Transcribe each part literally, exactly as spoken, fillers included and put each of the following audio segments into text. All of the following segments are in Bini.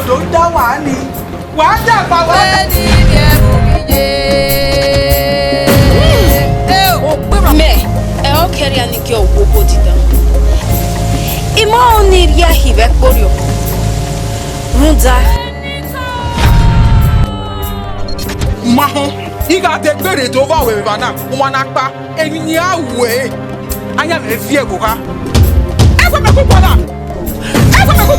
Do da wa ni. Wa da gba wa. Mẹ, ẹ ọ kẹrẹ a ni gie ọgua obọ dida. I ma ọnii rhia hi vbe ẹkpo rriọ. Rhunmwuda. Ma họn, I gha de gbere do vba wẹ vbe evba na, u ma na kpa, emwi ne I ra ru ẹre, a yan mwẹ viẹ vbe ogha. Ẹ wẹ mẹ gu guan na. Ẹ wẹ mẹ gu.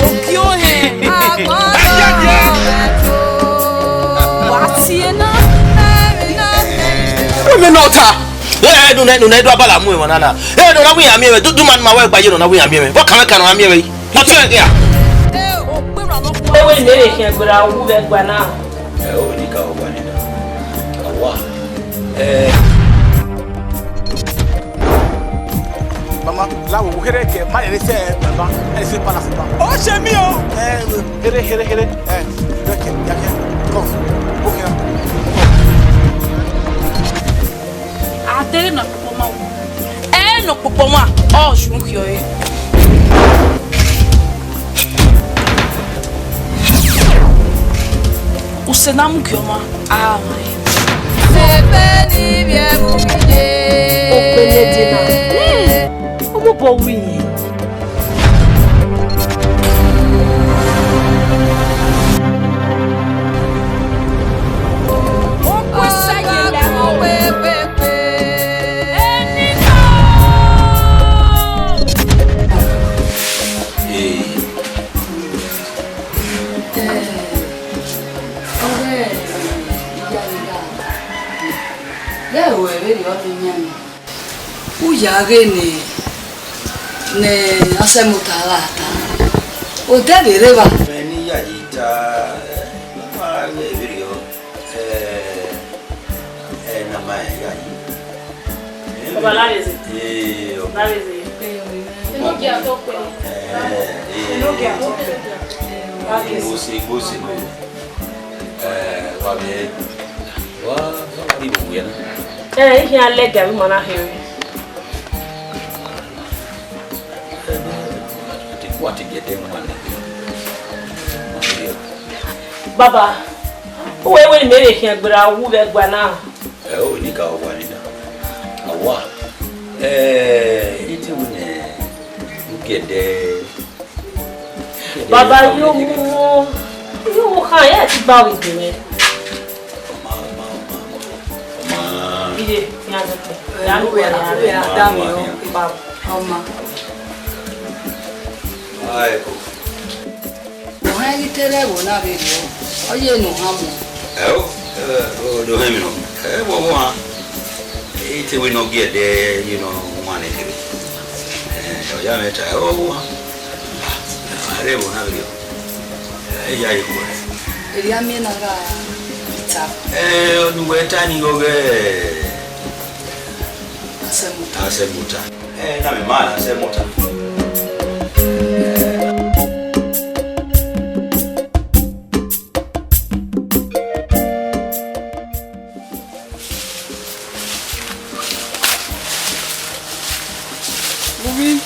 Ogie ohẹn. Wa tie na. Wẹ mẹ nọ ta. Ẹ, ẹ, nuna, nuna, ẹ do abala mu emwa na na. Ẹ, nọ na wẹ iran miẹn mwẹ, du, du ma, ma wẹ gba ye nọ na wẹ iran miẹn mwẹ. Vbọ kan mwẹ kan nọ iran miẹn mwẹ. Ọtiọnrẹn dia. Ewe ne ere khian gbera wu vbe ẹgba na. Ẹ, o ni ka ọgba ni na. Awa. Ẹ. Mama, la wo, wo here ke, ma here se, mama, ẹ se palace ba. Ọ se mi o. Ẹ, here, here, here. Ẹ, here ke, ya ke. Come, go here. A tere nọ kpokpo ma. Ẹ nọ kpokpo ma, ọ ju khiọ re. Usẹ na mu gie ọmwa, a ma re. Okpele de na. Ọmọ obọ wi. Ee. Ọghe iyare gha, ghẹ ruẹ vberriọ ne iyan ni. U ya ghe ne, ne Asẹmota gha ta. Odẹ vbe rre evba. Mẹ ne I ya yi ta, ma ghe vberriọ, ẹ, ẹ, na ma rẹn ya yi. Ọba Laveze. Ee, ọba. Laveze. Enogie atọ kpẹ. Ee, ee. Enogie atọ kpẹ. Igbose, igbose, ee, wa vbe, wa, wa vbe ru wẹ na. Ee, I khian lẹga vbe ima na kherhe. Baba, u wẹ wẹ ne mẹ vbe khian gberra wu vbe ẹgba na. Ẹ o, ne I ka wa ni na. Awa. Ẹ, I te wẹ ne u ke ẹdẹ. Baba, yo mu, yo mu khan, ya ti gba vbe gbe mwẹ. Ọma, ọma, ọma, ọma. Iye, ya zẹkẹ. Ya nu wẹ, ya da mwẹ o. Baba. Ọma. Ai, ko. Ọhan ghi te rre ẹvbo na vberriọ, ọ ye ne ọ han mu. Ẹ o, ẹ, o do họn emwi nọ. Ẹ, vbọ vbọ han. I te wẹ ne ọ gie ẹdẹ, you know, wan ne kherhe. Ẹ, ọ ya mwẹ ta, ẹ, vbọ vbọ han. A rre ẹvbo na vberriọ. Ẹ, ya ye khuẹ. Erriọ amie na gha ta. Ẹ, ọnii wẹ ta ni ọghe Asẹmota. Asẹmota. Ẹ, na mẹ ma na Asẹmota. Uvi.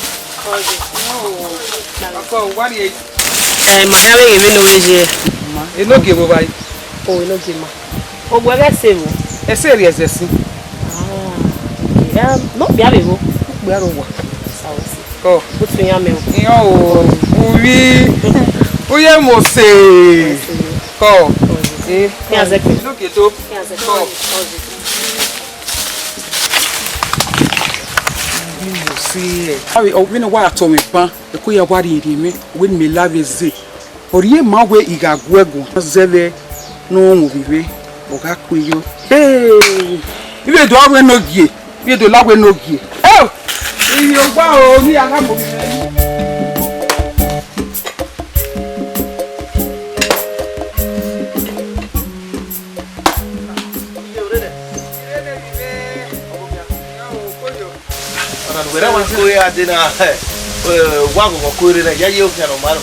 Ọkọ, wa rrie. Ẹ, ma ya vbe ghe vbene ọ vbe ye. Ma, enogie vbo vba yi? O, enogie ma. Ogbẹghẹ ẹse vbo? Ẹse rrie ẹzẹsin. Ah, okay. Em, ne okpia vbe vbo? Okpia rre owa. Sa wẹ si. Kọ. Otu iran mẹ o. Iran o, Uvi. U ye mose. Kọ. Kọ. Eh. Iran zẹkẹ. Enogie do. Iran zẹkẹ. Kọ. Avbe ọ vbene wa ra tọ mwẹ ban, ẹko ya wa rhie rhie mwẹ, wẹ ne mẹ la vbe ze. Ọ rhie ma wẹ I gha gu ẹre guan zẹvbe ne ọ mwẹ ovbi mwẹ, ọ gha kue yọ. Hey! I vbe do la wẹ ne ogie, I vbe do la wẹ ne ogie. Oh! I rhie ogba o, ne I ya gha mu ovbi mwẹ. Ko ya de na, eh, wa ghọghọ ko rre na, ya ye okhian nọ ma nọ.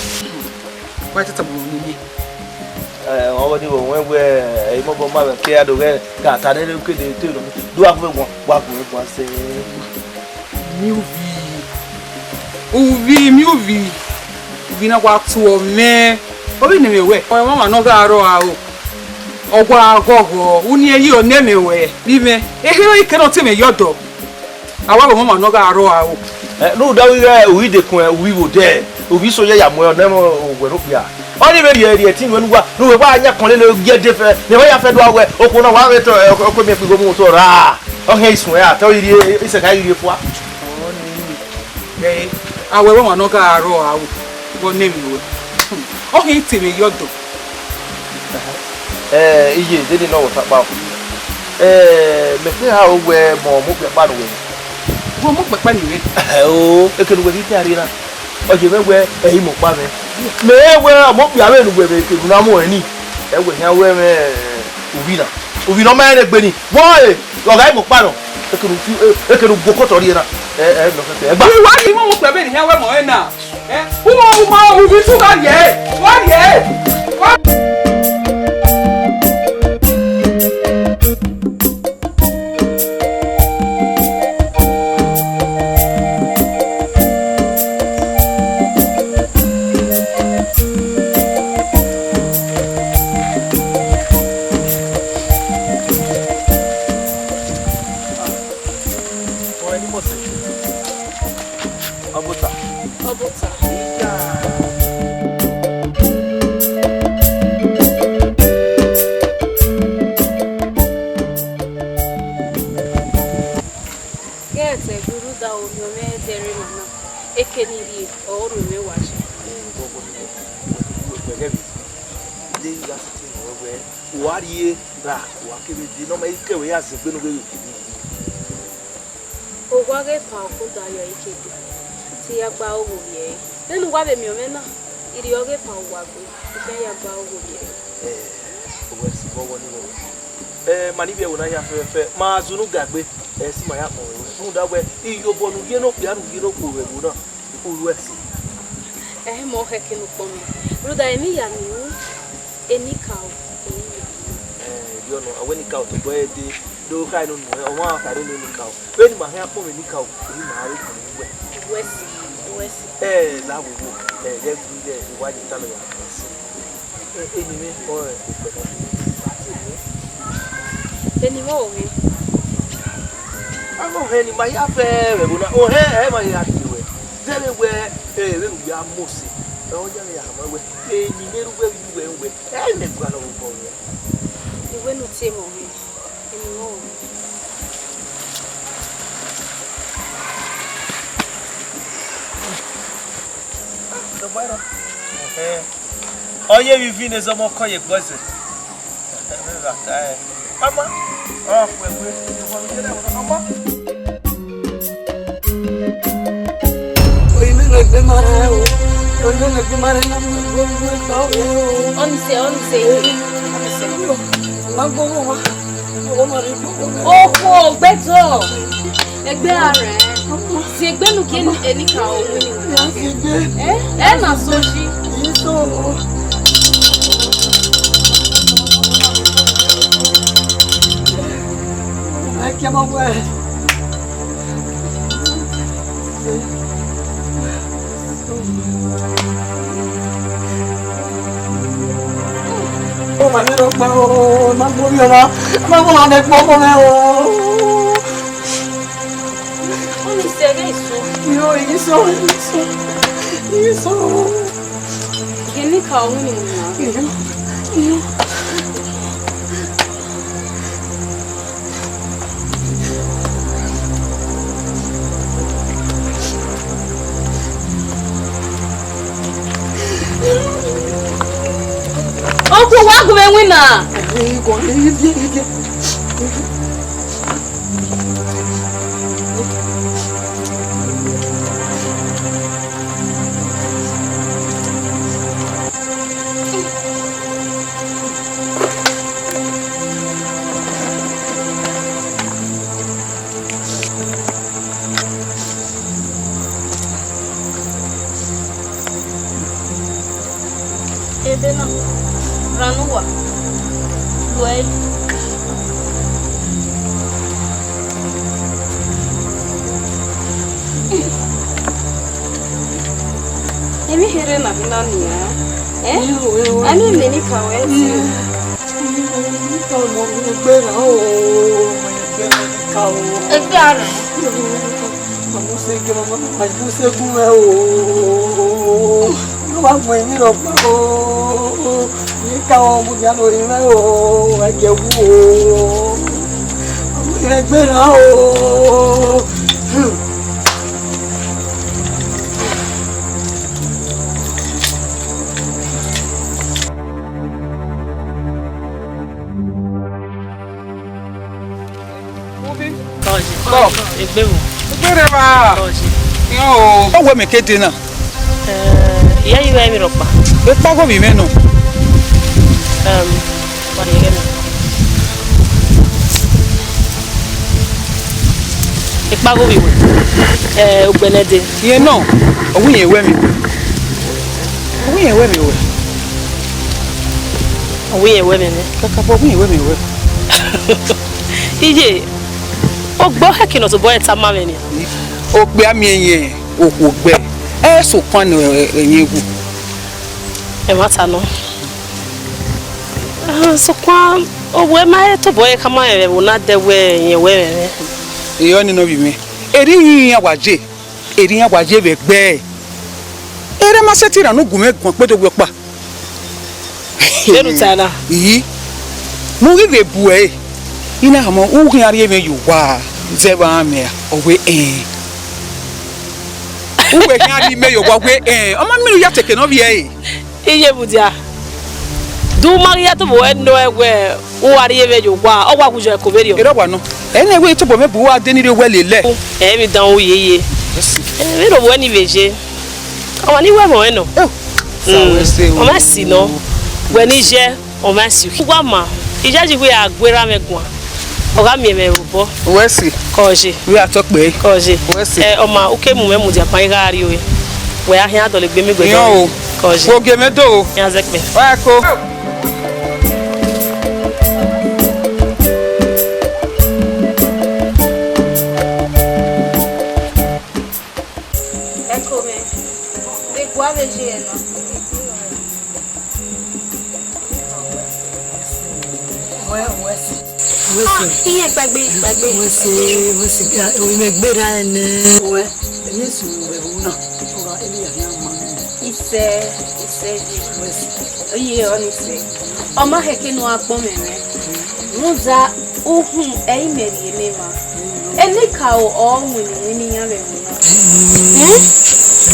Wa te tama nọ nene. Eh, ọ ghi wẹ wẹ, eh, imọbọ ma vbe ke ya do ghẹ, ka ta nene ukede te nọ. Do wa gu vbe guan, wa gu vbe guan sẹ. Ni uvi. Uvbi, miẹn uvbi, uvbi na wa tuọ mwẹ. Ovbi ne mwẹ wẹ, ọmwa ne ọ gha rrọọ aro, ọ wa ghọghọ, uni ẹre ọ nẹ mwẹ wẹ, vbe mwẹ, ehe ọre I kẹ ne ọ tie mwẹ ye ọdọ. A wa wẹ ọmwa ne ọ gha rrọọ aro. Ẹ, rhunmwuda ighẹ u ghi dekun, u ghi vbe odẹ, u ghi so ye ya mu ẹre nẹ owẹ ne okpia. Ọnii vbe rhie rhie ẹtin nuẹn ne uwa, ne uwẹ wa yan kọn lele ogie ẹdẹ fẹ, ne emwa ya fẹ do wẹ, okhuo na wa vbe tọ, ẹ, ọkọ miẹn kpigho mu otọ ra. Ọ hẹn isuẹn ra, te ọ ghi rhie, isẹka ghi rhie fua. Ẹ, a wẹ ọmwa ne ọ gha rrọọ aro, vbe ọ nẹ mwẹ wẹ. Ọ hẹn I tie mwẹ ye ọdọ. Ẹ, iye, dede nọ wẹ takpa o. Ẹ, mẹ kpe ha ro wẹ mọ ọmọ okpia kpa ne uwẹ. Wẹ ọmọ okpia kpa ne mwẹ? Ẹ o, ekene uwẹ ghi khian rre na. Ọ ye mwẹ wẹ, ẹ i mọ ọkpa mwẹ. Mẹ rẹn wẹ ọmọ okpia vbe ne uwẹ vbe ekene na mu ẹre ni. Ẹ wẹ khian wẹ mwẹ, ẹ, uvbi na. Uvbi ne ọ ma rẹn egbe ni. Wọ, ẹ, ọ gha i mọ ọkpa nọ. Ekene u fi, ẹ, ekene u gu okotọ rrie na. Ẹ, ẹ, nọ fẹfẹ. Ẹ gba. Uwa ghi mu ọmọ okpia vbe ne khian wẹ mọ ẹre na. Ẹ, u mọ, u mọ, uvbi tu gha rhie, gha rhie. Ọbota. Ọbota. Ghẹ tẹ gbe rhunmwuda orhiọn mwẹ dẹrẹ emwa na, eke ne I rhie ọre orhiọn mwẹ wa ye. Wa rhie ra, wa kevbe dee ne ọ ma i ke wẹ ya zẹgbe ne u vbe ru. Owa ghe pan ọkhuda yọ ikegbe, te I ya gba ogho rhie ẹre. Vbene uwa vbe miẹn mwẹ na, I rhie ọghe pan uwa gbe, I khian ya gba ogho rhie ẹre. Ẹ, owẹ si vbe ọghọ ni vbe ọghọ. Ẹ, ma ni vbe ẹvbo na hia fẹfẹfẹ, ma zunu ga egbe, ẹ, si ma ya kpọnmwẹ ruẹ. Rhunmwuda wẹ, iyobọ ne u ye ne okpia ne u ye ne okhuo vbe ẹvbo na, u ruẹ ẹse. Ẹhẹn, mẹ ọ khẹke ne ukpọn mẹ, rhunmwuda emwi hia ne I ru, enikaro, emwi hia ne I ru. Ẹ, erriọ nọ, a wẹ enikaro tobọ ẹre dee, do khare ne unu, ọmwa khare ne enikaro. Vbene ima khian kpọnmwẹ enikaro, emwi ma gha vbe kpọnmwẹ uwẹ. Uwẹ ẹse, uwẹ ẹse. Ẹ, la vbe wo, ẹ, ghẹ gu ighẹ uwa ye talọ ya. Eni mwẹ ọrọre okpẹlẹ. Eni mwẹ ọrọre. Avbe ohẹn ne ima ya fẹ vbe ẹvbo na, ohẹn ẹ ma ya rhie ruẹ. Zẹvbe wẹ, ẹ, vbene u ya mose, ẹ, ọ ya mwẹ ya hamọ wẹ, eni mwẹ ru wẹ vbe uwẹ wẹ, ẹ i mẹ gualọ vbe obọ ruẹ. Iwẹ ne u tie mẹ ọrọre. Ọ ye vbe ivin ne zọmọ kọ ye egbe ọzẹ. Ọma, ọ khuẹ egbe, ọma. Ọnise, ọnise, ọnise. Okhuo, gbe do. Egbe a rẹ. Ziegbe nu gie enikaro winna. Ẹ, ẹ na so yi. Ọmwa ne rhọkpa o, ma gbe ovbi ọmwa, ma gbe ọmwa nẹ ẹkpo ọmọ mwẹ o. Ọnise, ghẹ i so. Iyo, i ghi so, i ghi so, i ghi so. Ghe enikaro winna. Iyo, iyo. Okhuo, wa gu mwẹ winna. Ebe na, rhan ne uwa, lu ẹre. Emwi kherhe na vbe na nian. Eh? Ẹ, ẹ, ẹ, a miẹn emwi ne Enikaro ẹ ti. Ọmọ mi egbe na o, ọmọ mi egbe na Enikaro. Egbe a rẹ? Ọmọ sẹ gie, ọmọ, ọmọ sẹ gun mwẹ o. Ne wa mu emwi rhọkpa o. Enikaro, ọmọ dia ne orinmwẹ o, ẹgie wu o. Ọmọ mi egbe na o. Hmm. Ubi. Kọje. Kọ. Egbe vbo? Egbe rre evba. Kọje. Iran o. Ọ wẹ mẹ ke dee na. Eh, I ya yi vbe emwi rhọkpa. Ekpa gho vbe mwẹ nọ. Em, wa rhie ẹghẹ nọ. Ekpa gho vbe wẹ. Eh, ugbẹnẹ dee. Irẹn nọ, ọ wẹ irẹn wẹ mẹ. Ọ wẹ irẹn wẹ mẹ wẹ. Ọ wẹ irẹn wẹ mẹ nẹ. Kakabọ ọ wẹ irẹn wẹ mẹ wẹ. Iye, ogbe ọkhẹke ne ọ tobọ ẹre tama mwẹ nian. Okpia miẹn yẹn okhuo gbe, ẹ sokpan ne ẹmwẹ wu. Ẹmwata nọ. Ah, sokpan, ovbi uẹ ma he tobọ ẹre khama mwẹ vbe ẹvbo na dẹ wẹ irẹn wẹ mwẹ. Erriọ nii nọ vbe mwẹ. Erriọ iran wa ye, erriọ iran wa ye vbe ẹgbẹe. Erha ma sẹtin ra ne u gu mwẹ guan kpe do wẹ ọkpa. Vbene u ta na? Iyi, ne u ghi vbe bu ẹre, I na khama, u khian rhie mwẹ ye owa, zẹ vbe a mwẹ ra, ọ wẹ ẹẹn. U wẹ khian rhie mwẹ ye owa, ọ wẹ ẹẹn. Ọ ma miẹn ne u ya teke ne ọ vbiẹ ẹre. Iye mudia, de u ma ghi ya tobọ ẹre nọ ẹre wẹ u wa rhie mwẹ ye owa, ọ wa wu yọ ẹko vberriọ. Erha wa nọ, ẹ i na wẹ tobọ mwẹ bu uwa de ne I rhie owẹ lele. Ẹ i vbe dan u yeye. Ẹ, vbene ovbi uẹ ni vbe ye, ọmwa ni wẹ ẹmwẹ ọnrẹn nọ. Eo, sa wẹ se o. Ọ ma si nọ, wẹ ne I ye, ọ ma si. U wa ma, I yayi wẹ a gu erha mwẹ guan, ọ gha miẹn mwẹ vbe obọ. Wẹ si. Kọje. Wẹ a tọ kpẹẹ. Kọje. Wẹ si. Ẹ, ọmwa, u ke mu mwẹ mudia pan I gha rrie ore. Wẹ a khian dọlegbe miẹn ugbẹdẹ. Iran o. Kọje. Wo gie mwẹ do o. Iran zẹkpẹ. Wa ko. Ẹko mwẹ, vbe gua vbe ye ẹre nọ. Wẹ, wẹ si. Wẹ si. Ah, iye gbagbe, gbagbe. Wẹ si, wẹ si, ah, oyin mwẹ gberra ẹnẹ. Wẹ, emwi esu wẹ vbe na, ọ gha, emwi ya khian ma. Isẹ, isẹ yi. Wẹ si. Oye, ọ ni sẹ. Ọ ma khẹke ne u gha kpọnmwẹ mwẹ. Rhunmwuda uhunmwu ẹ i mẹ rhie ne emwa. Enikaro ọ winna iwinna iran vbe ẹvbo na. Hmm?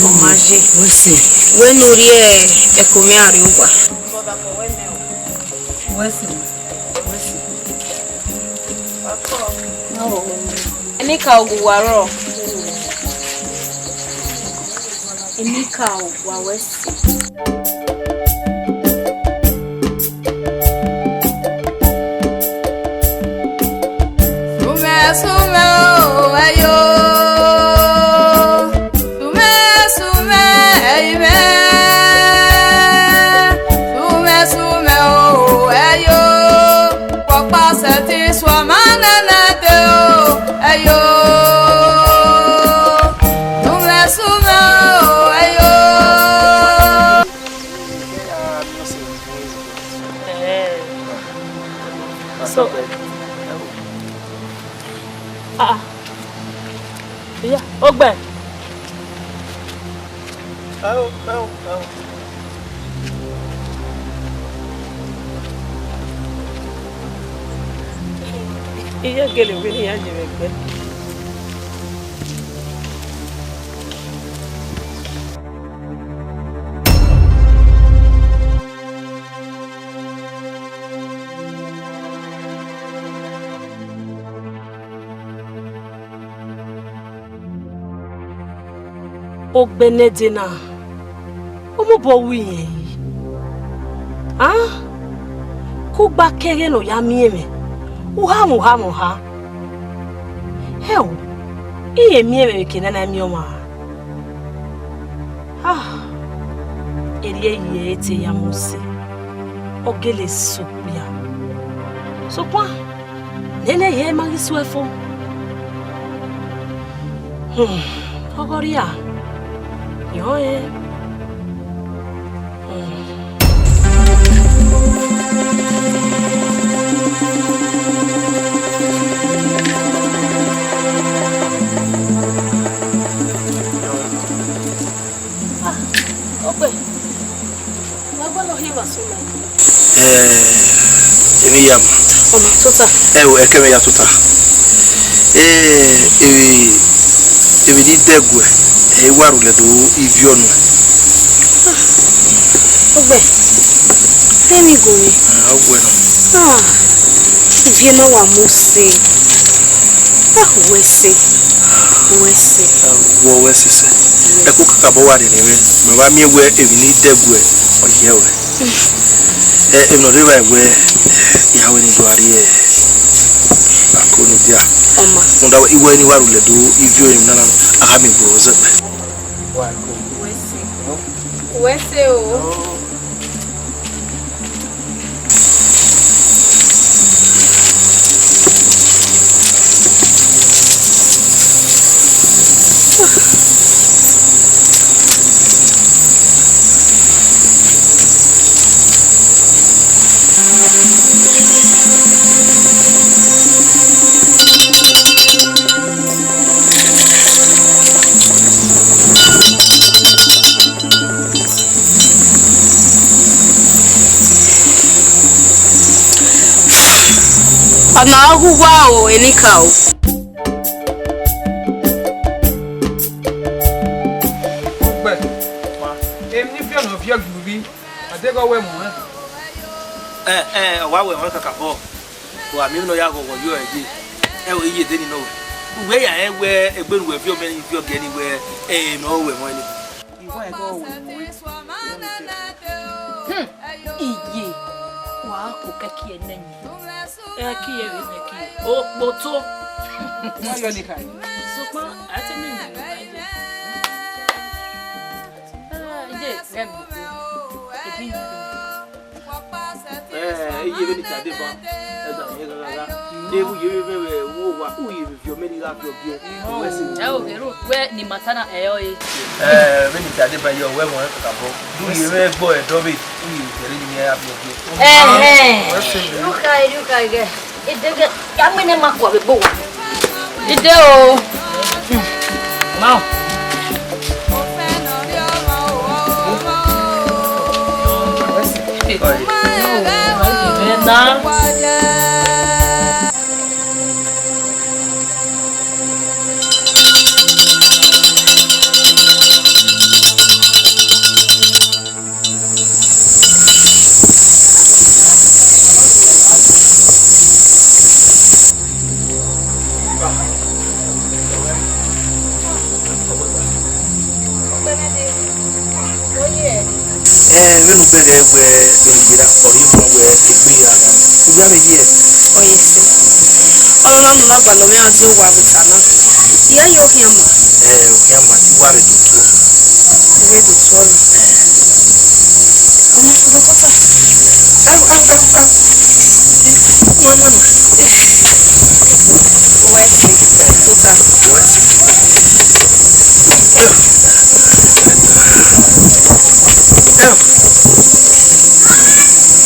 Ọ ma ye. Wẹ si. Wẹ ne u rhie ẹko mwẹ a rrie owa. Wẹ si. Wẹ si. Enikaro gu uwa rrọọ. Enikaro wa wẹ si. Sumẹ, sumẹ o, ẹyo. Sumẹ, sumẹ, ẹi mwẹ. Sumẹ, sumẹ o, ẹyo. Kpọkpa sẹtin suọ ma nana dee o, ẹyo. Sumẹ, sumẹ o, ẹyo. Eh. So, ah, ah. Iya, ogbẹ. Iya gele wẹ ne iran ye mwẹ ẹgbẹ. Ogbẹnẹdẹ na, ọ mobọ ru irẹn yi. A, kugba ke ẹghẹ ne ọ ya miẹn mwẹ, u ha mwẹ, u ha mwẹ, ọ ha. Hẹo, irẹn miẹn mwẹ vbe eke ne a na miẹn ọmwa ra? Ah, erriọ yi ẹre te ya mu sẹ, ọ gele sẹ okpia. Sokpan, nene ẹre ma ghi suẹ fo. Hmm, ọghọrria, yọẹn. Wẹ lọ hiẹn vbe asọn na. Eh, emwi ya ma. Ọ ma tota. Ẹ o, ẹkẹ mwẹ ya tota. Eh, emwi, emwi ni dẹguẹ, ẹ i wa rhulẹ do ivie ọnuẹn. Ogbẹ, de emwi gun mwẹ? Ah, ogbẹ nọ. Ah, ivie na wa mu se. Ah, uwẹ se. Uwẹ se. Ah, wẹ uwẹ sẹsẹ. Ẹko kakabọ wa rhiẹnrhiẹn mwẹ, mẹ wa miẹn wẹ emwi ni dẹguẹ, ọ yẹ ruẹ. Ẹ, emwi ne ọ rre evba wẹ, I ya wẹ ne I do rrie ako ni dia. Ọ ma. Rhunmwuda wẹ, I wẹ ne I wa rhulẹ do ivie ọnrẹn na, a gha miẹn gbe zẹkpẹ. Uwẹ se o. Ọna ọ ghu uwa o, enikaro. Ogbẹ, emwi ne I viọ ne ọ viọ gie uvbi, a deghẹ ọ wẹ ẹmwẹ ọnrẹn. Ẹ, ẹ, ọ wa wẹ ẹmwẹ ọnrẹn kakabọ. Wa miẹn emwi ne ọ ya ghọghọ yọ ẹre ye. Ẹ o, iye de ni nọ wẹ. Uwẹ ya rẹn wẹ egbe ne uwẹ viọ mẹ ni viọ gie ne wẹ, ẹ, ne ọ wẹ ẹmwẹ ọnrẹn ni. Iye, wa ko kẹki ẹnẹ yin. Ẹki ẹre mẹ ki okpoto. Wọ́n yọ ní kàyí. Sokpan a ti ní ìlú ayé. Ah, iye, ẹ gbogbo. Ebi ni. Eh, iye vbene I ta deba. Ẹ da mwẹ ghaghaga. Ne u ye vbe vbe wo wa, u ye vbe viọ mẹ ni gha viọ biẹ. Uwẹ si. Ẹ o, ero wẹ ni ma ta na ẹ ọ e. Eh, vbene I ta deba yọ, wẹ mọ ẹ kakabọ. Du ye vbe gbọ ẹdọ vbe, u ye vbe gẹre ni ya viọ biẹ. Ẹhẹn. Uwẹ si. Ruka, ruka gẹ. Ideghe, ya mene ma kua vbe gbe owa. Ide o. Ma. Ẹ, vbene u bẹghe wẹ, vbene I ye ra, ọ rhie ma wẹ egbe hia na. U ya vbe ye? Ọ ye sẹ. Ọnọna ne u na gualọ mwẹ rhan die owa vbe ota na. I ya ye okhian ma. Ẹ, okhian ma, I wa vbe do tuẹ. I vbe do tuẹ. Ẹ. Ọmọ, ọmọ, tota. Au, au, au, au. Mama. Uwẹ si, tota. Uwẹ si.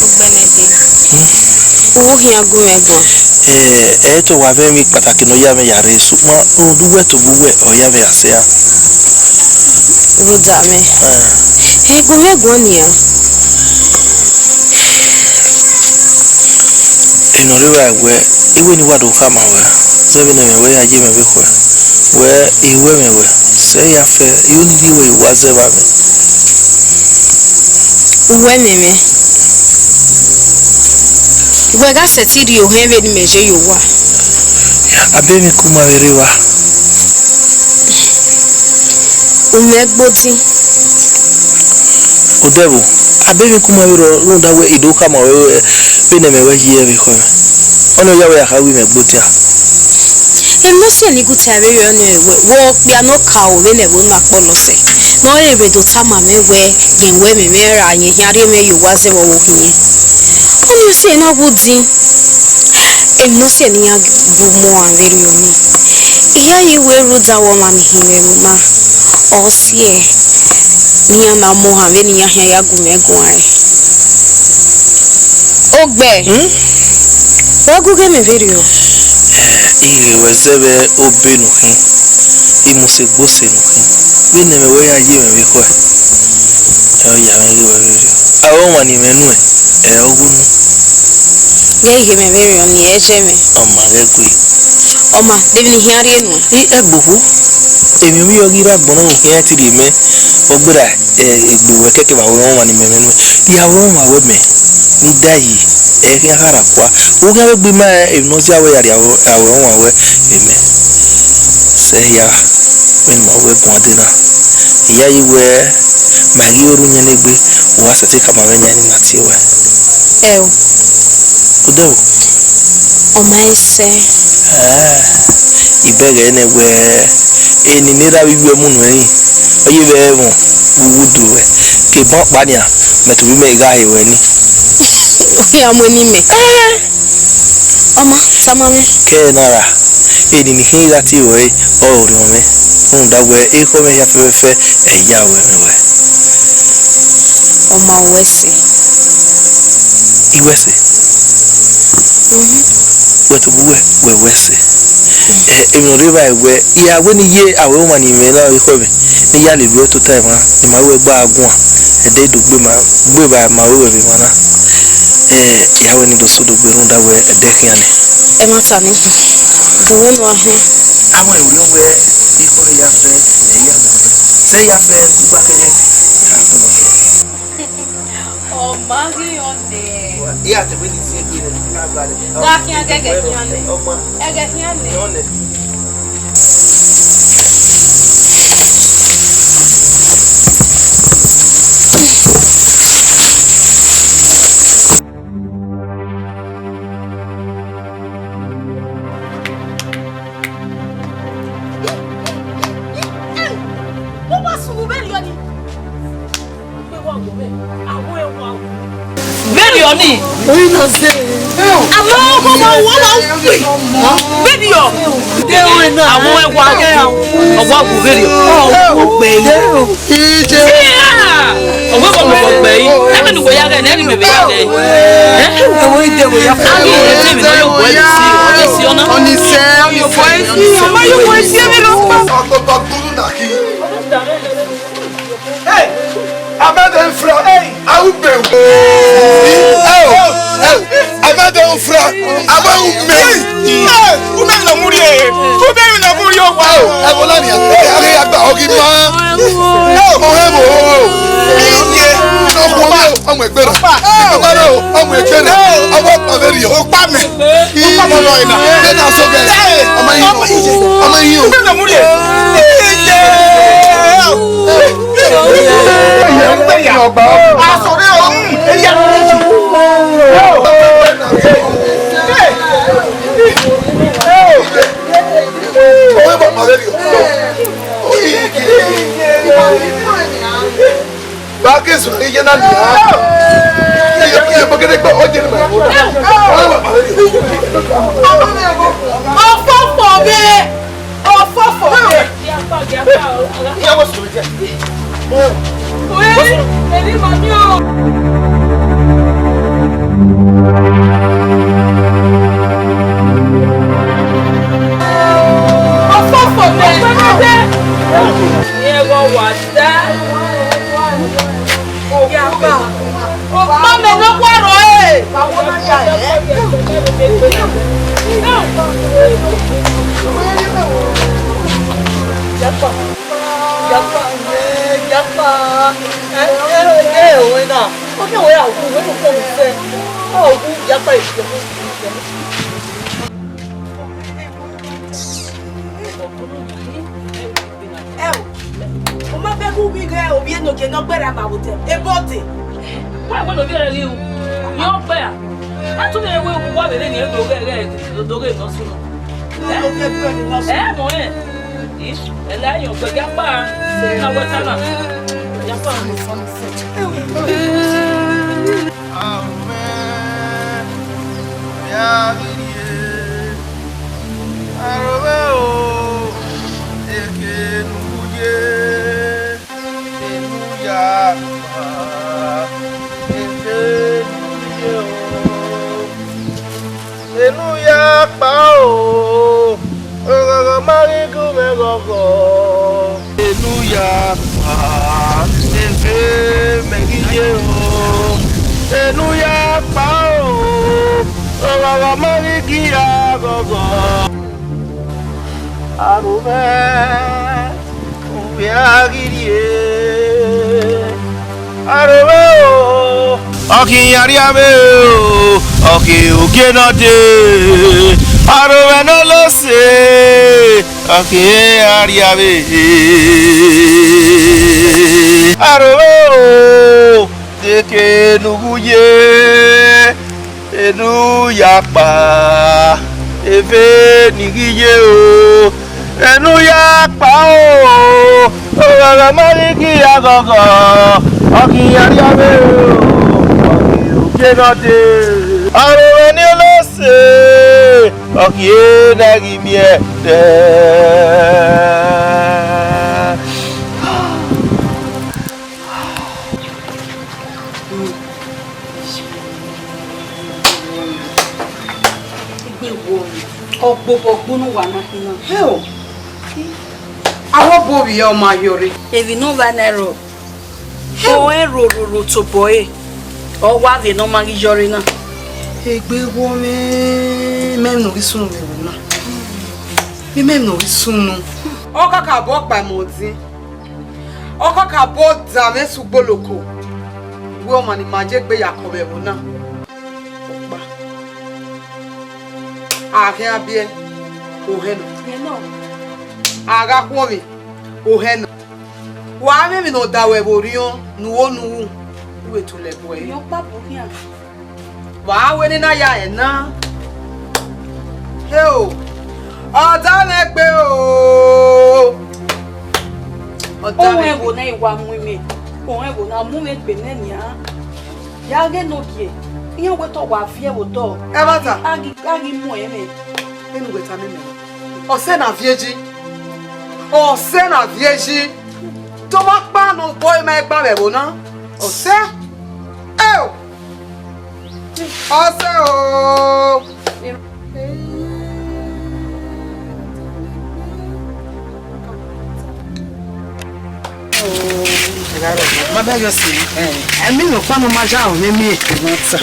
Ugbẹnẹdẹ. U khian gu mwẹ guan. Ẹ, ẹ i to wa vbe emwi kpataki ne ọ ya mwẹ ya rre, sokpan rhunmwuda uwẹ tobọ uwẹ, ọ ya mwẹ ya sẹa. Rhunmwuda mwẹ. Ẹ. Ẹ gu mwẹ guan nian. Emwi ne ọ rre evba wẹ, I wẹ ne I wa do khama ruẹ, zẹ vbene ẹmwẹ ruẹ ya ye mwẹ vbe khuẹ, wẹ, I ru ẹmwẹ ruẹ, sẹ ya fẹ, I ru ne I rhie ruẹ ye owa zẹ vbe amwẹ. Uwẹ mẹmẹ, wẹ gha sẹtin rhie ohẹn vbene imẹ ye ye owa. Abe emwi ku ma vbe rre evba. U mwẹ gbe odin. Odẹvbo, abe emwi ku ma vbe rrọọ rhunmwuda wẹ I do khama ruẹ vbene ẹmwẹ ruẹ ye vbe ekhọe mwẹ. Ọnii ọ ya wẹ ya kha wẹ imẹ gbe odin a? Emwi ne ọ siẹn ne I gu te a vbe rre ọnii wẹ, wẹ okpia ne ọ ka aro vbene ẹvbo na kpọlọ sẹ, ne ọ rhe vbe do tama mwẹ wẹ, yẹn wẹ mẹ, mwẹ ra yẹn khian rhie mwẹ ye owa zẹ vbe ọvbokhan iyẹn. Ọnii ọ siẹn ne a wu din. Emwi ne ọ siẹn ne iran gu mọ a vbe rriọ nii. I ya ye wẹ rhunmwuda ọmwa ne I hin mwẹ ẹvbo na, ọ siẹ ne iran na mọ ohan vbene iran khian ya gu mwẹ guan ẹre. Ogbẹ. Hmm? Wa gu ghe mẹ vberriọ. Eh, I ghe wẹ zẹ vbe obe ne u khin, I mu sẹ egbe osẹ ne u khin. Vbene ẹmwẹ wẹ ya ye mwẹ vbe ekhọe, ẹ ọ ya mwẹ ghe wẹ vberriọ. Aro ọmwa ne I mwẹ nuẹn, ẹ ọ ghu nu. Ghẹ ghe mẹ vberriọ, ne I zẹ mwẹ. Ọ ma ghẹ gue. Ọ ma, de emwi ne I khian rhie nuẹn? I ẹgbokhu, emwi ovbi ọ ghi rre agbọn na, u khian te rhie mẹ, ọ gberra, eh, egbe wẹ kẹkẹ vbe aro ọmwa ne I mwẹ nuẹn. Rhie aro ọmwa wẹ mẹ, ne I da yi, ẹ khian kha rra kua. U khian vbe gbe ima emwi ne ọ zia wẹ ya rhie aro, aro ọmwa wẹ vbe mẹ. Sẹ hia, vbene ima wẹ guan dee na, I yayi wẹ, ma ghi ru iyẹn ne egbe, u wa sẹtin khama mwẹ yan ne ima tie ruẹ. Ẹo. Odẹ o. Ọ ma i sẹ. Ah, I bẹghe nẹ wẹ, eni ne erha vbe iye mu nuẹn rin, ọ ye vbe ẹmwẹ vbe uwu do ruẹ, ke ban ọkpa nian, mẹ tobọ imẹ gha he ruẹ ni. Ọ khian mu eni mẹ. Eh. Ọ ma, tama mwẹ. Kẹ na ra, eni ne I khian gha tie ruẹ, ọ rọnmwẹ, rhunmwuda wẹ ekhọe mwẹ hia fẹfẹfẹ, ẹ ya ruẹ mwẹ ruẹ. Ọ ma wẹ ẹse. I wẹ ẹse? Mhm. Wẹ tobọ uwẹ, wẹ wẹ ẹse. Ẹ, emwi ne ọ rre evbare wẹ, I ra wẹ ne I ye aro ọmwa ne I mwẹ na vbe ekhọe mwẹ, ne I ya lele uẹ tota emwa, ne ima ruẹ gba guan, ẹdẹ do gbe ma, gbe ba ma ruẹ vbe emwa na. Ẹ, I ra wẹ ne I do sẹ odogbe rhunmwuda wẹ ẹdẹ khian nẹ. Ẹmwata ni, do wẹ ne uwa họn. Amọ, ẹ, orhiọn wẹ, ekhọe ya fẹ, ẹ ya mẹ, sẹ ya fẹ, kugba kẹghẹ, ya fẹ. Ọ ma ghi họn nẹ. Iran te wẹ ne I si egbe nẹ, I na gha nẹ. Gha khian gẹgẹ khian nẹ. Ọ ma. Ẹghẹ khian nẹ. Họn nẹ. Vbọ wa sunu vberriọ ni? Vberriọ ni. Àmọ́ ọkọ ma wọ́n ma ń pè. Vberriọ. Àwọn ẹwà ọwọ́ àgùn vberriọ. Ọgbẹ yìí. Ọgbẹ kọ mọ ọgbẹ yìí. Ẹgbẹ́ ni wòye agẹ, ẹni mẹ̀mẹ̀ yà gẹ. Ẹ̀wọ̀n ìdè wòye. A ní ìrètí mi náà yóò bọ̀ ẹ́ sí ọ̀rẹ́ sí ọ̀nà. Ọ̀nìṣẹ́, ọ̀nìṣẹ́. Ọmọ yóò bọ̀ ẹ́ sí ẹ̀mí lọ. Hey! Amẹ de ufra, hey! Awu gbe. Hey! Hey! Amẹ de ufra, amẹ u me. Hey! U me na muri e. U me na muri o wa. Hey! Ẹ wo la nia. Hey! Ẹ gha ya gba ọghe ima. Hey! Ọmọ ẹ wo. Iye. Ọmọ ẹ wo. Ọmọ ẹgbẹ rẹ. Ọmọ ẹ wo. Ọmọ ẹgbẹ rẹ. Ọmọ ọkpa vberriọ. Ọkpa mẹ. Ọkpa mẹ lọ ina. Ẹ na sọ gẹ. Ọmọ yìí o. Ọmọ yìí o. Ẹ na mu rhie. Iye. Asọrẹ o. Eya. Ọmọ ẹ wo. Ọmọ ẹ wo. Ba ke sunu iye na nia. Iye, iye, ba ke de gba, o jere ma. Ọfọfọ be, ọfọfọ be. Iye wo sunu je. Oye, eri ma mi o. Ọfọfọ be. Iye wo wa da. Okpamẹ ne ọ gua rrọọ ẹre. Yapa, yapa, yapa. Ẹ, ẹ, ẹ, ẹ, wẹ na. Ọ kẹ wẹ a wu, wẹ nu kọ mu sẹ. Ọ wu, yapa, yapa. Ẹo, u ma bẹghe uwu ighẹ ovbi enogie ne ọ gberra ma vbe otọ, ebe ọ dee. Wa wẹ ne ovbi ẹre ghi ru, ne ọ gberra. A tu mwẹ wẹ uwa vbe rre ne do ghe, ghe, do ghe ne ọ sunu. Do ghe ne ọ sunu. Ẹ mọ ẹ. Ẹ la yọ gbe ya kpa. Na wẹ ta na. Ya kpa. Amen. Ya ghi rrie. Arovbe o, eke ne u ye, enu ya kpa, eke ne u ye o, enu Akpa o, ọghọghọ ma ghi gu mwẹ ghọghọ. Enu ya kpa, eve mẹ ghi ye o. Enu ya kpa o, ọghọghọ ma ghi gi ya ghọghọ. Aro mwẹ, uwẹ a ghi rrie. Aro mwẹ o, ọ khin iran rria vbe o, ọ khin ogie ne ọ dee. Aro mwẹ ne ọ lose, ọ khin iran rria vbe. Aro mwẹ o, deke ne u gu ye. Enu ya kpa, eve ni ghi ye o. Enu ya kpa o, ọghọghọ ma ghi gi ya ghọghọ, ọ ghi ya rria vbe o, ọ ghi ru gie ne ọ dee. Aro mwẹ ni lose, ọ ghi na ghi miẹn dẹ. Egbe wo, ọgbobọ gbunu wa na khin na. Hell! Avbe obọ vbe ọ ma yọrre. Emwi ne ọ vba na rrọọ, ọ rẹn rororo tobọ ẹre, ọ wa vbe ne ọ ma ghi yọrre na. Egbe wo mwẹ, mẹ ne ọ ghi sunu vbe ẹvbo na. Mẹ ne ọ ghi sunu. Ọ kakabọ kpa ẹmwẹ odin. Ọ kakabọ danmwẹ sẹ ugboloko, wẹ ọmwa ne ima ye egbe ya kọ vbe ẹvbo na. Ọkpa. A khian biẹ, ohẹn nọ. A gha khuọnmwi, ohẹn nọ. Wa mwẹ emwi ne ọ da ruẹ vbe orhiọn ne u ho ne u ru, u vbe tolẹ bu ẹre. Wa wẹ ne I na ya rẹn na. Heo, ọ da mwẹ gbe o. Ọ da mwẹ gbe. Ohẹn ẹvbo na i wa mu imẹ, ohẹn ẹvbo na mu mwẹ gbe nẹ nian. Ya ghe ne ogie, iran wẹ te ọ wa viẹ vbe otọ. Ẹmwata. A ghi, a ghi mu ẹmwẹ. Vbene uwẹ tama mẹ, ọsẹ na viẹ yi, ọsẹ na viẹ yi, te ọ ma kpa ne obọ ima gba vbe ẹvbo na, ọsẹ, eo, ọsẹ o. Ma bẹghe ọse, ẹmwẹ ne ọkpa ne ọ ma ya mwẹ miẹn, ẹmwata.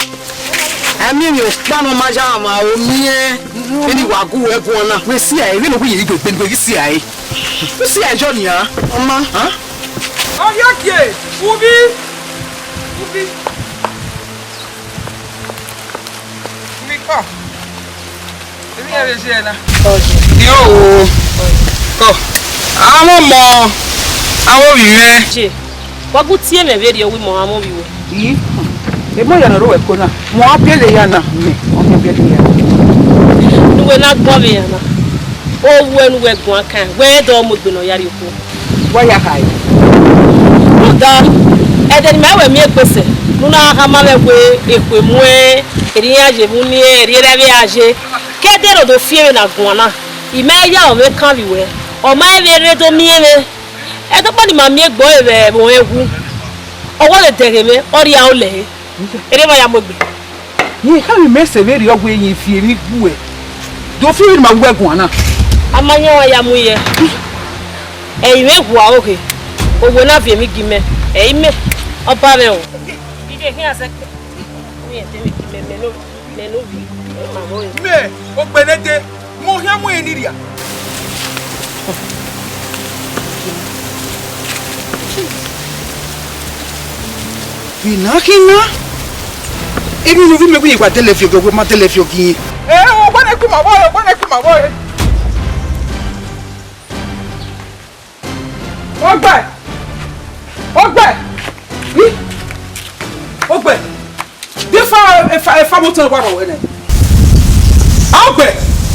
Ẹmwẹ ne ọkpa ne ọ ma ya mwẹ aro miẹn, vbene I wa gu uwẹ guan na. Wẹ si ẹre, vbene ọ gu yevbe igbe gbe, wẹ ghi si ẹre. U si ẹre jọ nian, ọ ma. Ovbi ogie, uvbi, uvbi. Uvbi kọ. Emwi iran vbe ye na. Yo, kọ. Amọ mọ, amọ vbe mwẹ. Je, wa gu tie mwẹ vberriọ wẹ imọ amọ vbe wẹ. Ii, emọ ya ne ọ rre uwẹ ko na, mẹ ọ biẹlẹ ya na, mẹ ọ biẹlẹ ya. Ne uwẹ na gbọn vbe iran na, owẹ ne uwẹ guan kan, wẹ dọ mu egbe ne ọ ya rrie okhuo. Wa ya khae. Rhunmwuda, ẹdẹ ne ima wẹ miẹn egbe sẹ, ne u na khama mwẹ wẹ ekhue muẹn, erriọ iran ye vbe uniẹn, erriọ erha vbe iran ye. Ke ẹdẹ ne ọ do fi ẹmwẹ na guan na, I ma ya ọmwẹ kan vbe wẹ, ọ ma vbe rre do miẹn mwẹ. Ẹdẹ ọkpa ne ima miẹn egbe ọre vbe ẹvbo ẹwu, ọ wa vbe dẹghe mwẹ, ọ rhie aro lẹre. Erriọ emwa ya mu egbe. Rẹn khama imẹ sẹ vberriọ wẹ rẹn fi emwi gbuẹ. Do fi emwi ne ima wu ẹguan na. A ma yan wa ya mu ye. Ẹ i mwẹ hua ọghe. Owo na viọ emwi gi mẹ. Ẹ i mẹ. Ọba mwẹ o. Gige khian sẹ. Mẹ, ogbe ne de, mẹ ọ khian mu ẹre ni rria. Vbe na khin na, emwi ne ovbi mẹ wẹ wa dẹlẹ viọ ghe, wẹ ma dẹlẹ viọ ghe irẹn. Ẹ, ọgbẹnẹ ku ima vbọ re, ọgbẹnẹ ku ima vbọ re. Ọgbẹ! Ọgbẹ! Ih! Ọgbẹ! De efa, efa, efa moto wa rọ wẹ nẹ? Ọgbẹ!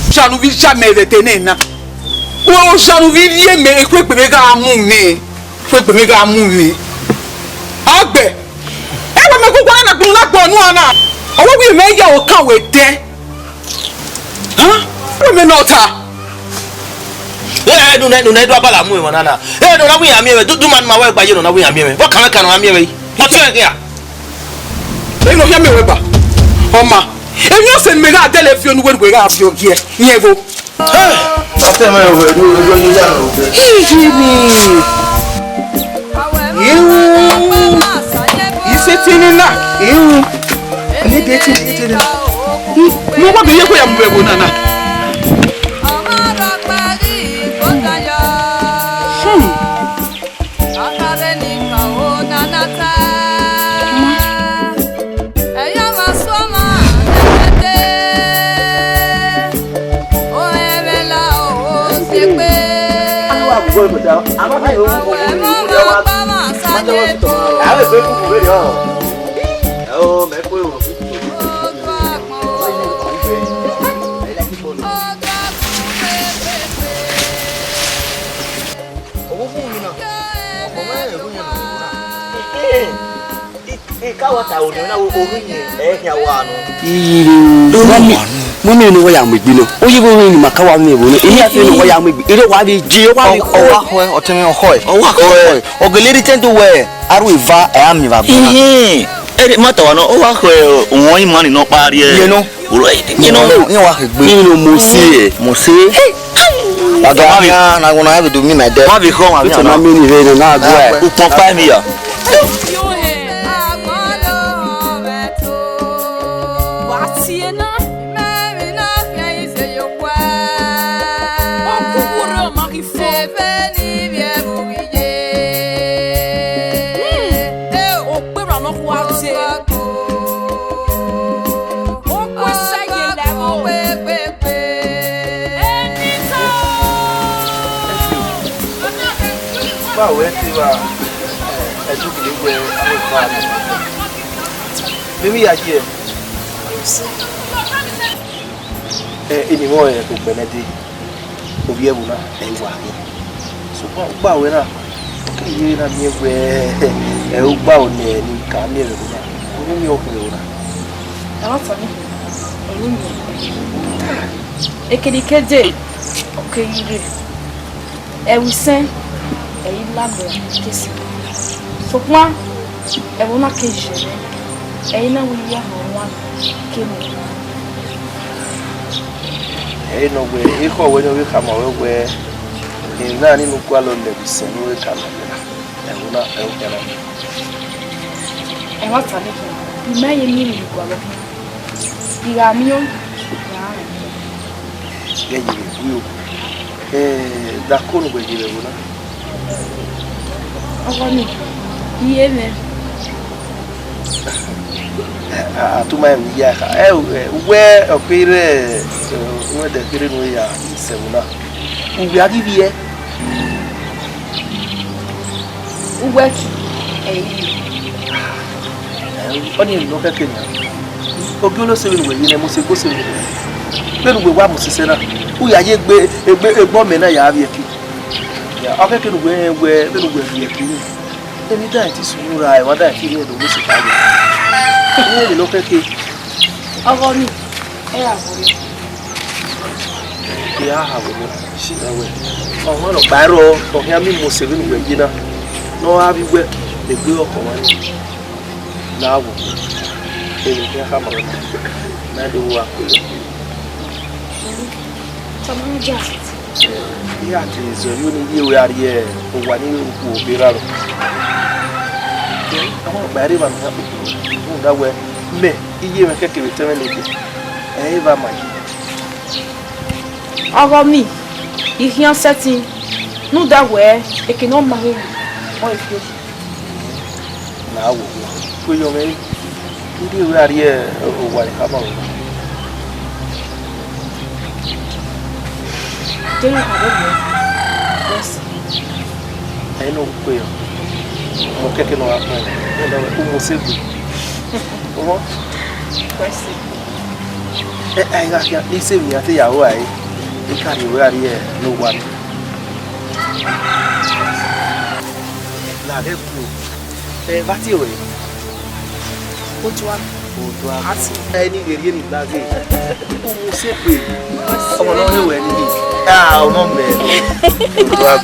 Osa ne u vbe ya mẹ vbe ẹdẹ nẹ na. Osa ne u vbe rhie mẹ, ekhue egbe mwẹ gha mu mwẹ. Ekhue egbe mwẹ gha mu mwẹ. Ọgbẹ! Ẹ wẹ mẹ gu guan na gbunu na gbọ nuan na. Ọ wẹ wẹ mẹ ya okan wẹ dẹ. Hẹn? Wẹ mẹ nọ ta. Ẹ, ẹ, nunẹ, nunẹ, do abala mu emwa nana. Ẹ, nọ na wẹ iran miẹn mwẹ, du, du ma, ma wẹ gba ye nọ na wẹ iran miẹn mwẹ. Vbọ kan mwẹ kan nọ na miẹn mwẹ yi? Ọ tiẹn khian. Ẹ, nọ hia mẹ wẹ gba. Ọ ma. Emwi ọse ne mẹ gha dẹlẹ fi onu wẹ ne uwẹ gha viọ giẹ, rẹn vbo? Hey! Ọtẹn mwẹ, ovbi ẹdun, ovbi ẹdun ya nọ ovbi. Iye ni. Iwu. Ise tini na. Iwu. Ne de tini, tini na. Ne uwa bi ye ko ya mu vbe ẹvbo na na. Hmm. Ika wa ta oniẹn na, orhu iyẹn ẹ khian wa nọ. Iye, mami, mami, ne uwa ya mu egbe nọ. Oye vbe orhu ni ma ka wa miẹn vbe nọ. Iye a fi ne uwa ya mu egbe. Ire wa vbe je, wa vbe Ọ wa khọe, ọtẹn mwẹ, ọ khọe. Ọ wa khọe. Ọ gele rhie tẹn do wẹ, a ru eva, ẹ a miẹn vbe agbọn na. Iye, ẹre ma ta wa nọ, ọ wa khọe, wọn ima ni nọ kpa rrie. Iye nọ. Olo, iye nọ. Iye wa khegbe. Iye nọ, mo se ẹ. Mo se. Baba, na gona have to me my death. Ma vbe khọ, ma vbe Ito na khọ. Meni vbe na na gua. Ukpọn kpa mi ya. Ba wẹ te wa, ẹ, ẹdugbe wẹ aro ba ne. Mimi ya ye. Ẹ, eni mwẹ ọre Okpẹnẹde, ovbi ẹvbo na, ẹ i wa khin. Sokpan ugba wẹ na, ọ keghi ye na miẹn wẹ, ẹ, ugba ne, ne I ka miẹn vbe ẹvbo na, orhunmwu ọ khin vbe ẹvbo na. Ẹmwata ni, orhunmwu. Ekedekede, ọ keghi rre. Ẹvbo isẹn, ẹ i la mẹ kesi. Sokpan, ẹvbo na ke ye mwẹ, ẹ i na wẹ iye ọhọn ọmwa kene. Ẹ i nọ wẹ, ekhọe wẹ ne ọ vbe khama ruẹ wẹ, emwi na ni ne u gualọ lẹ vbe isẹn ne u vbe ka nọ wẹ na, ẹvbo na, ẹvbo khian na. Ẹmwata ni khian, I ma ye miẹn emwi ne u gualọ khian. I gha miẹn ọẹn, I gha rẹn. Ghẹ ye vbe gui o. Eh, da ko ne uwẹ ye vbe ẹvbo na? Ọghọ nii, I ye mwẹ. A, a tuma ẹmwẹ iye a kha. Ẹ, ẹ, uwẹ ọ kherhe, ẹ, uwẹ dẹ kherhe ne u ya sẹ ẹvbo na. Uwẹ a ghi vbiẹ. Uwẹ ki, ẹ i re. Ọnii emwi ne ọ khẹke nian. Ogie olo se vbene uwẹ ye nẹ, mose gbe ose vbene uwẹ ye. Vbene uwẹ wa mu sisẹ na, u ya ye egbe, egbe, egbe ọmẹ na ya vbiẹ ẹki. Ya, ọ khẹke ne uwẹ rẹn wẹ, vbene uwẹ vbiẹ ẹki nii, emwi dan te sunu ra, emwa dan te rhie do mu sẹ ta ye. Emwi ne ọ khẹke. Ọghọ nii, ẹ ra vbe orhiọn. I ra ha vbe orhiọn, si mwẹ wẹ, ọmwa nọkpa rrọọ ne ọ khian miẹn mose vbene uwẹ ye na, ne ọ gha vbe uwẹ egbe ọkhọ ọmwa nii, ne a wo, emwi khian khama ruẹ, ne a do ru akpeyọ. Tama ne ọ dia. Iran te zẹ vbe ne iye ruẹ a rrie owa ni ukhu obọ erha rọ. Ọmwa nọkpa rre evba ne ọ khian kpokpo, rhunmwuda wẹ, mẹ, iye mwẹ kẹkẹ vbe te mwẹ lele, ẹ i re evba ma yi. Ọghọ nii, I khian sẹtin, rhunmwuda wẹ, eke ne ọ ma hẹ, ọ i fi oyi. Na wo, kueyọ mwẹ, u rhie ruẹ a rrie owa ne I khama ruẹ na. Deghẹ u khama ruẹ, wẹ sẹ. Ẹ i nọ kueyọ, mu kẹkẹ ne ọ gha kpẹn, u mu sẹ egbe. Ọmọ. Wẹ sẹ. Ẹ, ẹ, I gha khian, ne I sẹ emwi ne I te ya ru ẹre, I ka rhie ruẹ a rrie ne owa nii. Na ghẹ gu. Ẹ, vbe a tie ruẹ? Odua. Odua. A tie. Ẹ, ne I vbe rhie ni laghe. U mu sẹ egbe. Ọmọ ne ọ rre ruẹ nii. A, ọmọ mẹ. Odua.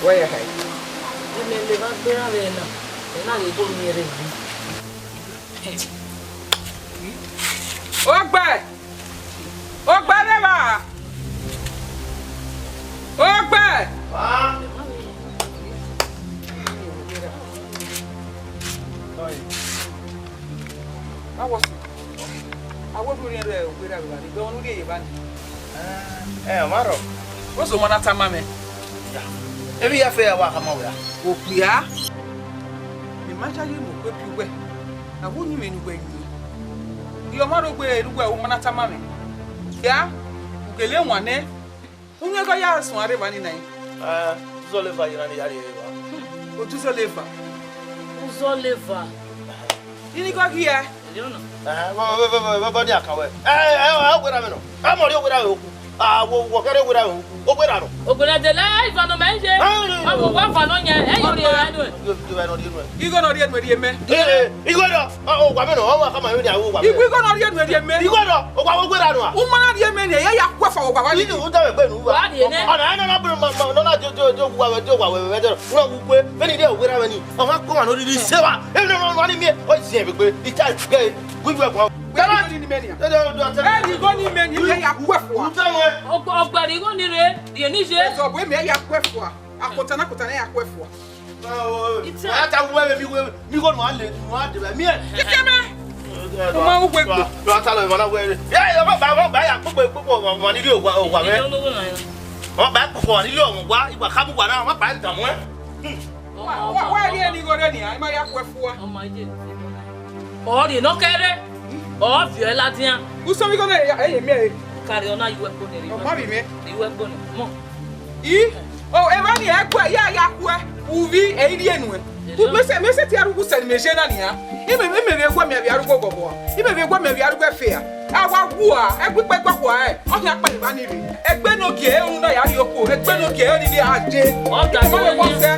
Wa ya khae. Imẹ leva gberra vbe na, ẹ na ghe ebo miẹn rre emwi. Ogbẹ! Ogbẹ rre evba! Ogbẹ! Awọ si. Awọ rhurhiẹn rre ogbera vbe evba ni, igbẹmwẹ ne u rhie ye evba ni. Ẹ, ọ ma rrọọ. Ozo ma na tama mwẹ. Ya. Emwi ya fe ya wa khama wẹ a? Okpia. Mẹ ma yayi mu okpia uwẹ. Avbe uyinmwẹ ne uwẹ yin. I ọ ma rre ogbe ne uwẹ u ma na tama mwẹ. Ya, u gele wan nẹ. Uyinmwẹ gọ ya suẹn rre evba ni na. Ẹ, uzọla eva ye na ne I ya rhie evba. Otu uzọla eva. Uzọla eva. Ini gọ ghiẹ. Ẹhẹn, vbọ, vbọ, vbọ, vbọ, vbọ, vbọ ni a kan wẹ? Ẹ, ẹ, ẹ, owerha mwẹ nọ. Ẹ, mọ rhie owerha mwẹ okhu. A, wọ, wọ kẹrẹ owerha mwẹ okhu. Owerha nọ. Ogbera dele ivan nọ mẹ ye. Ẹ, ẹ, ẹ, ọ wọ wa van nọ yẹn, ẹ, yọ rhie ra nuẹ. Yọ, yọ, ẹ nọ rhie nuẹ. Igho nọ rhie nuẹ rhie mẹ. Ẹ, ẹ, igho nọ. Ọ, ọ, wa mẹ nọ, ọ wa khama mwẹ ni a wọ wa mẹ. Igho, igho nọ rhie nuẹ rhie mẹ. Igho nọ, ọ wa wọ owerha nọ a. U ma na rhie mẹ ni, ẹ ya ya ku ẹfọ wa wa ni. Inu, u da wẹ gbe nu wa. Wa rhie nẹ. Ọna, ẹ nọ na bro ma, ma, nọ na dio, dio, dio, wa wẹ, dio wa wẹ, wẹ, wẹ, nọ wu kue. Vbene I rhie owerha mwẹ ni, ọ ma kọ wa nọ rhirhi se wa. Emwi nọ, nọ, nọ ni miẹn, ọ ziẹn vbe gbe. I ta ghe. Wíwú ẹ̀gbọ́n. Wíwú ẹ̀gbọ́n ni mẹ́rin. Ẹ ní igho ni mẹ́rin, ẹ yà kú ẹ̀fọ́. Ọgbẹ̀rì igho ni re, rìẹ ní ṣe. Ẹ̀sọ̀ bọ̀ èmi ẹ yà kú ẹ̀fọ́. Àkótá náà kótá náà yà kú ẹ̀fọ́. Wọ́n á ta wú ẹ̀mí wé mi kò nù á lè nù á dè bẹ̀ mí ẹ̀. Kíkẹ́ mẹ́. Mo máa ń wé gbò. Lọ ta lọ ìmọ̀ náà wẹ̀rẹ̀. Ẹ ẹ ọmọ bàbá ọmọ bàbá yà kpọ̀kpọ̀ kpọ̀kpọ̀ ọmọ nílé òwà òwà mẹ́. Ọmọ bàbá kpọ̀kpọ̀ nílé ọmọ wá ìwà kábùkù wà náà ọmọ bàbá dààmú ẹ. Wá wá rí ẹni igho rẹ nìyà, ẹ má yà kú ẹ̀fọ́. Ọmọ ayé. Ọ rì nọ kẹrẹ, ọ viọ ẹ ladian. Usọ mi gọnọ ẹyẹ mi ẹ. Kari ọna iwẹ kpone rẹ. Ọ ma rì mẹ. Iwẹ kpone. Mọ. I o eva ni ẹ kue ya ya kue. Uvi ẹ i rhie nuẹ. Mese mese ti arugbo sẹ ni mẹ je na nia. Ime ime vbe wẹ mẹ vbe arugbo gọbọ. Ime vbe wẹ mẹ vbe arugbo ẹfe a. A wa gua, ẹgbẹkpẹ gba khua ẹ, ọ khian kpẹlẹ evba ni rre. Egbe ne ogie ẹre unu na ya rhie okhuo, egbe ne ogie ẹre ni vbe a je. Ọ ga ẹmọ vbe wọ sẹ.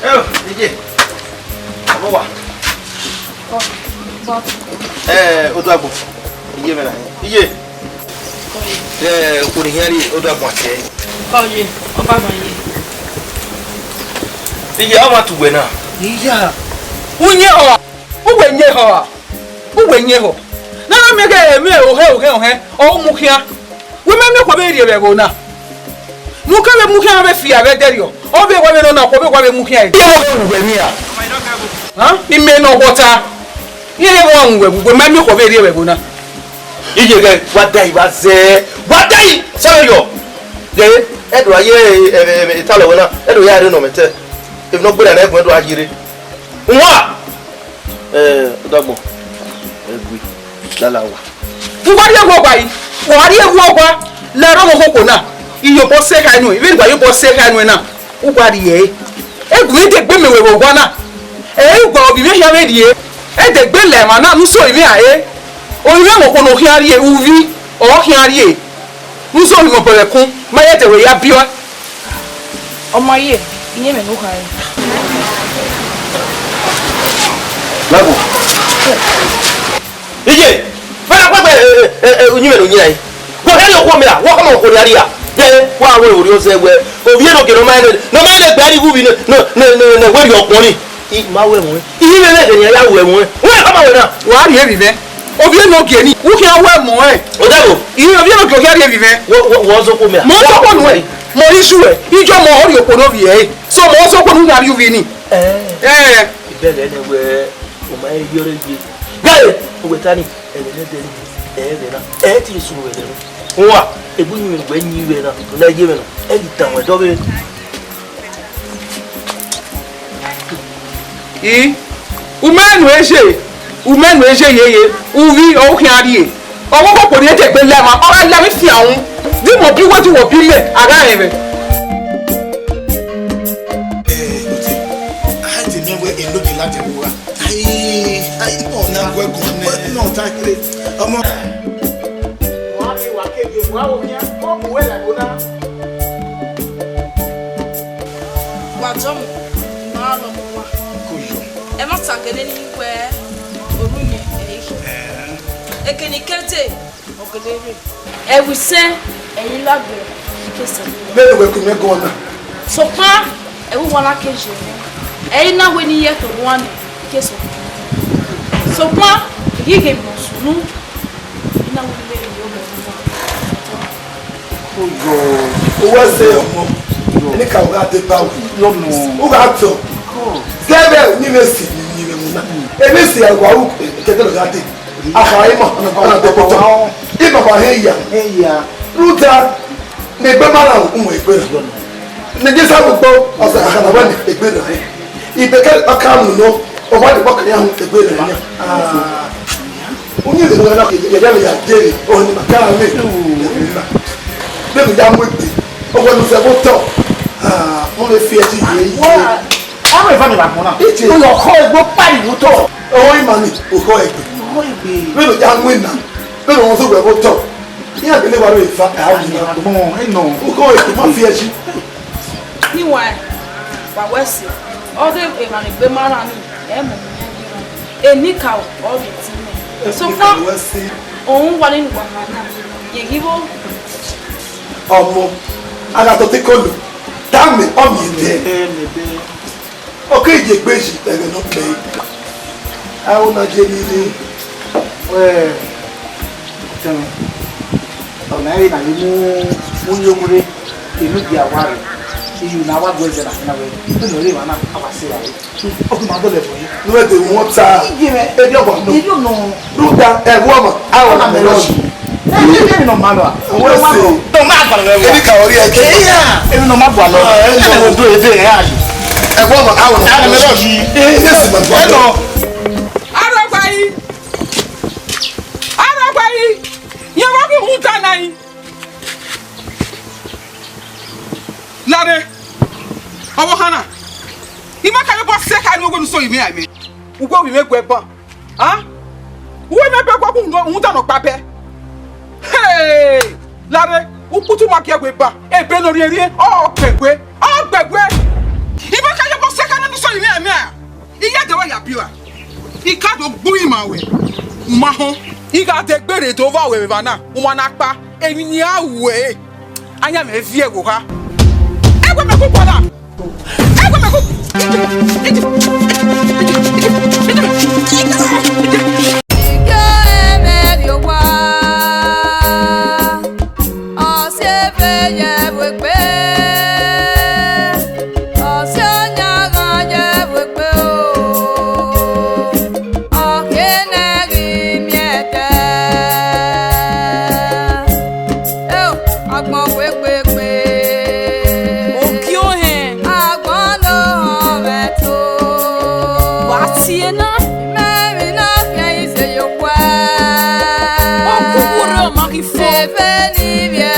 Eo, iye. Abo wa. Eh, Oduagbo. Iye mẹ na. Iye. Eh, okhuo ne I khian rhie, Oduagbo a tie. Oye, ọba ma ye. Iye, ọ ma tu wẹ na. Iya. Uye ọ. Uwe yen ehọ ra? Uwe yen ehọ? Ne a na miẹn ghe emwi ohẹn ohẹn ohẹn, ọ mu khian. Wẹ mẹ miẹn okhuo vbe rhie vbe ẹvbo na. Ne u ke vbe mu khian vbe fia vbe ẹdẹrriọ. Ọ vbe wa vbe nọ na, okhuo vbe wa vbe mu khian ẹdẹ. Iye, ọ vbe wu vbe emwi ra? Hàn? Imẹ nọ wọta. Iye, iye, wa wu vbe ẹvbo, wẹ mẹ miẹn okhuo vbe rhie vbe ẹvbo na. Iye ghẹ, wa da i wa zẹ, wa da i, sẹ vbe yọ. Ghe, ẹdọ a ye, ẹ, ẹ, ẹ, italọ wẹ na, ẹdọ ya rre nọ mẹ tẹ. Emwi ne ọ gbera na ẹgbọn ẹdọ a ye rre. Uwa! Eh, Oduagbo, ẹ gui, lala wa. U wa rhie eghuẹ ọgua yi, u wa rhie eghuẹ ọgua, la ẹre ọmọ okhuo na, iyobọ sẹ kha enu, vbene wa iyobọ sẹ kha enu na, u wa rhie ẹre. Egbe vbe degbe mẹ wẹ vbe ọgua na, ẹ i gua ovbi mwẹ khian vbe rhie, ẹ degbe la emwa na ne u sẹ ovbi mwẹ a re, ovbi mwẹ ọmọ okhuo ne ọ khian rhie, uvi, ọ khian rhie. Uzo hin mobọ vbe ẹkun, ma ye ẹdẹ wẹ ya biẹ ọe. Ọ ma ye, iye mwẹ ne u khare. Lagbo. Iye, fẹrẹ kpẹkpẹ, eh, eh, eh, uyinmwẹ ne u yin ẹre. Wẹ hẹrẹ okhuo mẹ ra, wẹ ọkhọmọ okhuo ne a rhia. Yẹ, wa wẹ orhiọn zẹ wẹ, ovbi ẹre ne ọ gie ne ọ ma rẹn, ne ọ ma rẹn gbe ẹre igho vbi ne, ne, ne, ne, ne wẹ rhie ọkpọn ni. I ma wẹ ẹmwẹ. Iye mwẹ vbe ẹghẹ ne a ya wẹ ẹmwẹ. Wẹ ọkhọmọ wẹ na. Wa rhie vbe mwẹ. Ovbi ẹre ne ọ gie ni, u khian wẹ ẹmwẹ. Odaro. Iye ovbi ẹre ne ọ gie, ọ khian rhie vbe mwẹ. Wọ, wọ, wọ zokpo mẹ. Mọ zokpo nuẹ, mọ iye uẹ, iye ọmọ ọ rhie okpo ne ovbi ẹre. So mọ zokpo ne u khian rhie uvbi ni. Eh. Eh. Ibẹlẹ ne wẹ, o ma ye yọrẹ ye. Gẹrẹ, o wẹ ta ni, ẹghẹ ne ẹdẹ ni, ẹghẹ na, ẹ ti sunu ẹghẹ na. Wa, ebu yin wẹ yin wẹ na, na ye wẹ na, ẹ ghi tan wẹ dọ vbe. I, u mẹ nu eje, u mẹ nu eje yeye, uvbi ọ u khian rhie. Ọmọ koko ni ete gbe lẹ ma, ọ gha lẹ mi fian ru. Di mo bi wẹ di wọ bi mẹ, a gha rẹn vbe. Ai, ai, ọ na gu ẹguọn nẹ. No, thank you. Ọmọ. Wa ke, wa ke, wa wo khian, ọ bu wẹ la ẹvbo na. Wa tọ mu, ma lọ mu wa. Ko yọ. Ẹ ma ta gele ni wẹ oru yẹn ẹ yi. Ẹhẹn. Ekene kẹte, ọ gele rre. Ẹvbo isẹn, ẹ i la gbe ke sẹ. Vbene wẹ ku mẹ guan na. Sokpan, ẹvbo uwa na ke ye mwẹ. Ẹ i na wẹ ne I ye ke owa ni ke sokpan. Sokpan, I ghi ghe emwi ne ọ sunu. I na wẹ ne I ye obọ. Oyo, uwẹ sẹ ọmọ, eni ka u gha deba wẹ. Yọ nọ. U gha tọ. Gẹdẹ ni vbe si ni vbe mu na. Eni si a wa u kẹdẹ gha dee. Akha ima, ana dọkọtọ. Ima wa he ya. He ya. Ruta, ne egbe ma ra umu egbe ra. Ne je sa gbogbo, ọsẹ akha na wẹ ne egbe ra. Ibeke ọka mu no, ọ wa de kpọkọ ya hu egbe ra. Ah. Uyi de wẹ na, ya ya ya de, o ni ma ka me. Bẹghe ya mu egbe. Ọ wẹ ne u zẹ vbe otọ. Ah, mo lè fi ẹtin ye. Aro eva ni vbe agbọn na. Iye. Ọkhọ egbe kpari vbe otọ. Ọmọ ima ni, ọkhọ egbe. Ọkhọ egbe. Vbene ọ ya mu ena, vbene ọ zẹ wẹ vbe otọ. Iran gele wa rre eva, a o ni na. Agbọn, eno. Ọkhọ egbe, ma fi ẹzi. Ni wa, wa wẹ si. Ọ ghe emwa ni gbe ma na ni, ẹ mu. Eni ka ọ rhie ẹtin mẹ. So far, òun wà nínú wàhálà. Yẹn ghi vbo. Ọmọ, a gha tọ te kolo, tama ọmọ ẹdẹ. Ọ ke ye egbe yi ẹghẹ ne ọ kpẹre. Aro na je ni rre. Wẹ, ọtẹn, ọna ẹre na vbe mu, mu ye omu rre, enu dia wa rre. Iyu na wa gu ẹzẹ na fina wẹ, ipe ne ọ rre emwa na, a wa sẹ ra rre. Ọ ghi ma dọlẹ ẹvbo yi. Ne u de wọn ta. Iye mwẹ. Eri ọgua nọ. Eri ọnọ. Rhunmwuda ẹvbo ọmwa, aro na mẹ rọ yi. Ẹ, ẹ, ẹ, nọ ma lọ a. Owẹ se. Nọ ma gba lọ ẹvbo. Eri ka ọri ẹkẹ. Eya. Eri nọ ma gba lọ. Ah, ẹ nọ. Ẹ nọ do ede ẹ a yi. Ẹvbo ọmwa, aro na mẹ rọ yi. Ẹ, ẹ, ẹ, ẹ nọ. Arọgba yi. Arọgba yi. Yẹn vbe ghi rhunmwuda na yi. Lare. Ọvbokhan na. I ma ka ye obọ sẹ ka ne uwẹ wẹ ne u so ivbi mwẹ. Uwẹ ovbi mwẹ gu ẹban. A? Uwẹ mwẹ bẹ guọghọ rhunmwuda ne ọ kpa bẹ. Hey! Lare, ukputu ma gie wẹ ba, ebe ne ọ rhie rhie, ọ gbẹgue, ọ gbẹgue. I ma ka ye obọ sẹ ka ne u so ivbi mwẹ. I ya dẹ wẹ ya biẹ ra? I ka do gbu ima ruẹ, u ma họn. I gha dẹ gberra do vba wẹ vbe evba na, u ma na kpa, emwi ne I ra ru ẹre, ayan mwẹ viẹ vbe oha. Ẹwe mẹ ku gualọ. Ẹwe mẹ ku. Ike ẹmwẹ rhie owa, ọ si eve ye vbe egbe, ọ si ọyanghan ye vbe egbe o, ọ khe ne ghi miẹn ẹdẹ. Eo, agbọn kpekpekpe. Okiohẹn. Agbọn ne ọ họn mwẹ to. Wa tie na. Mẹ emwi ne ọ khian i sẹ ye okhuẹ. Ọkhuwurre ọ ma ghi fo. Eve ni vbiẹ